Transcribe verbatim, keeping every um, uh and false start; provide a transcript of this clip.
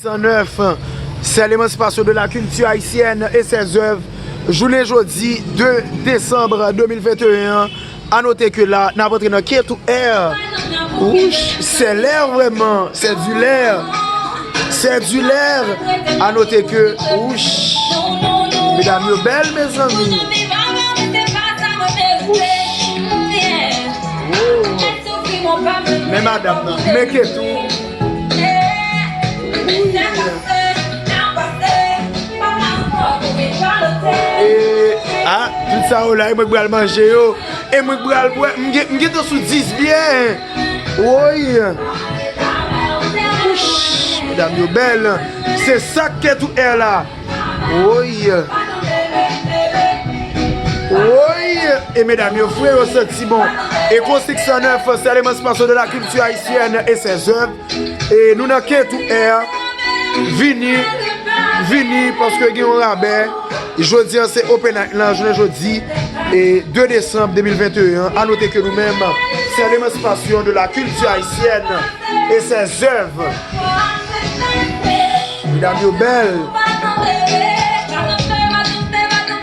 San nèf, c'est l'émancipation de la culture haïtienne et ses œuvres. Jounen jodi, de desanm de mil venteyen an, a note ke la, n ap antre nan K two R. Wouch, c'est l'heure vraiment, c'est du l'air. C'est du l'air. A note ke, wouch, medam yo bèl, mezanmi. Wouch. Oh. Men madanm nan, men K two. E, a, tout sa yo la, e mwen k pral manje yo. E mwen k pral bwè. M gen, m gentan sou dis byè. Woy. Wouch, medam yo bèl. Se sa k K two R la. Woy. Woy. E medam yo fre, yo santi bon. E konstriksyon nèf, c'est l'émancipation de la culture haïtienne et ses œuvres. E nou nan K two R. Vini, vini, paske gen yon rabè. Jodi an se open night lan, jounen jodi, e de desanm de mil venteyen an. A note ke nou menm, c'est l'émancipation de la culture haïtienne et ses œuvres. Medam yo bèl.